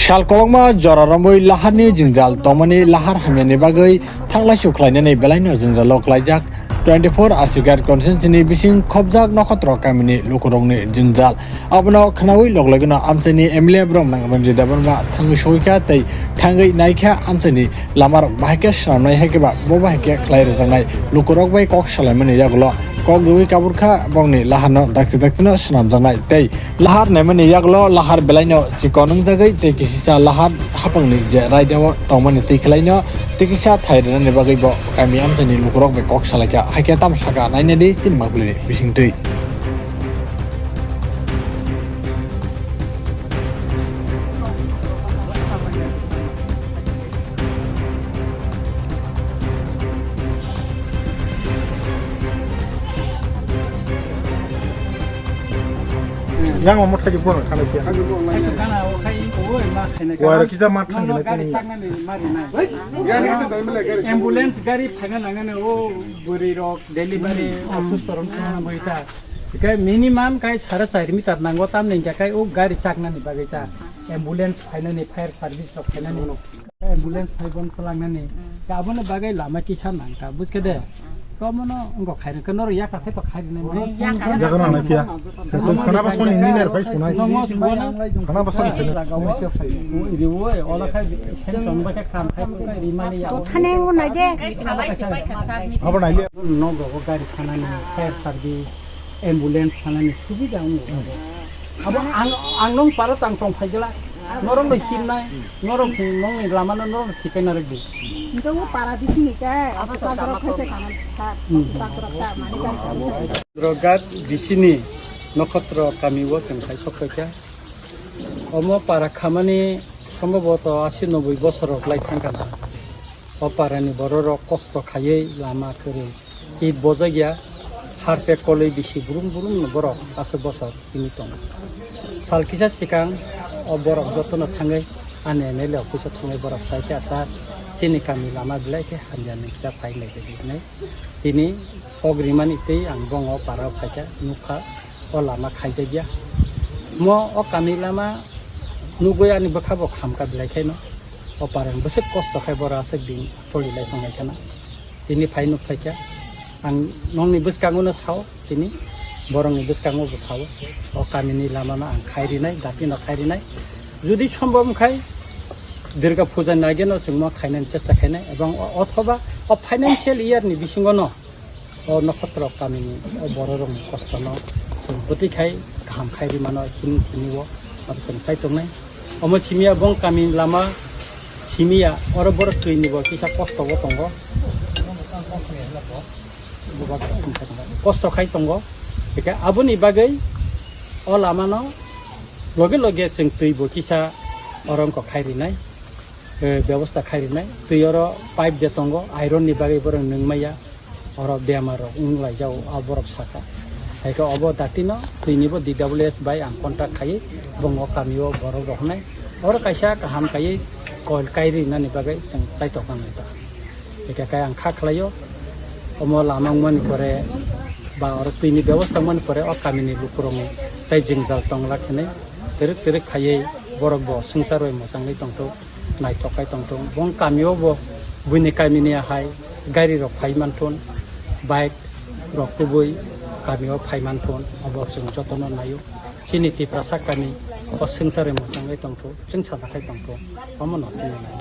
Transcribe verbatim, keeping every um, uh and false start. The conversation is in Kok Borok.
Sal kolokma jora romwi laharni jwngjal tongmani lahar hamyani bagwi thanglaisu khlainani belaino jwngjalo klaijak twenty-four R C Guard Constituency ni bising khobjak Nokotro kamini lukurokni jwngjal. Abono khnaui loglogino amchaini M L A borok Nangabandri Debbarma thangwi soikha tei thangwi naikha amchaini lamarok bahai khe swnamnai hai khe ba bo bahai khe khlai rwjaknai lukurok bai kok salaimani yagulo kok rwui kaburkha borokni laharno dakti daktino swnamjaknai tei lahar naimani yagulo lahar belaino chikon wngjagwi tei kisisa lahar haphangni je raidao tongmani twi khlaino tei kisa thai rwnani bagwi bo kami amchaini lukurok bai kok salaikha hai khe tamo sakha nainadi chini mangpili bisingtwi. Yang omo thaijak buang khanai khe. Kaisa gana o khai ko oi ma khaina. Wara kisa ma thang Nono gari kini. Saknani mari nai. Ambulance gari phaina nangani o bwrwi rok delivery osusto rok thangna bwita. Kai minimum kai sare char meter nango tamni hingka kai o gari chaknani bagwi ta. Ambulance phainani fire service rok phainani. Ambulance phai bon twlangnani. Ka aboni bagwi lama kisa nangka buskhe de. Tomono wngkha khairokhe norok yakar khe to khairoknai mano. Yakar nang phiya. Khana ba soni ni ner pai sunai. Nomo subo na. Khana ba soni sini. Iri wo ola khai sen chong ba khe kam khai ko kai ri mali ya. Thane ngo nai de. Abo nai le. Nogo go gari thanani, fire service, ambulance thanani subida wngo. Abo ang, ang nong para tang tong phai gela. Norok no himnai, norok si nong ni lama no norok no thikai na rwdi. Hingke o para bisi ni kai, abo chakra khai se kana sa, chakra ta mani kai. Rogat bisi ni Nokotro kami o chwng khai sok paikha. Omo para khamani sombhoboto asi noboi bosor rok lai thang kha na. O parani bororok kosto khaiwi lama kwrwi hit bojak ya, harpek kolwi bisi brum brum no borok aswk bosor himwi tongo. Sal kisa swkang o borok jotono thangwi ani M L A office o thangwi borok sai khe, "Sir, chini kami lama belai khe hamya, nwng kisa phai nai," hinwi tini kok rimani twi ang bongni o para o phaikha, nukha o lama khaijakya. Mo o kami lama nugwi ani bwkha bo khamkha belai khaino. O parani bwswk kosto khai borok aswk din solilai tonglai kheno. Tini phai nuk phaikha. Ang nokni bwskango no sao tini, borokni bwskango bo sao. O kamini lama no ang khai rinai, dati no khai rinai. Jodi sombhob wngkhai Durga puja ni age no chwng ma khainani chesta khainai, ebong o-, othoba o financial year ni bisingo no o Nokotro kamini o bororokni kostono chwng bwtwi khai kaham khai ri mano, him hini o abo chwng sai tongnai. Omo simiya bong kami lama simiya, oro borok twini bo kisa kosto o tongo, kosto khai tongo. Hingke aboni bagwi o lamano loge loge chwng twi bo kisa oro wngkok khai rinai, eh, bebosta khai rinai. Twi oro pipe je tongo, iron ni bagwi borok nwng maya. Oro bemar rok wng lai jago, a borok saka. Hai khe obo dati no twi ni bo D W S bai ang contact khai, bong o kami o borok rok hnai. Oro kaisa kaham khai coil kai ri nani bagwi chwng chaitok nang nai ta. Eka kai ang kha khlai o, omo lama wng mani pore ba oro twi ni bebosta wng mani pore o kami ni lukurok ni tai jwngjal tong lak hinwi twrwk twrwk khaiwi borok bo swngchar bai mwchangwi tong thok. Naithok khai tongthung. Bong kamio bo buini kamini hai gari rok phai manthun, bike rok kubui kamio phai manthun, obo chwng jotono naio. Chini Tiprasa kami o swngcharwi mwchangwi tongthung, chwng sajakhai tongthung, omono chini nai.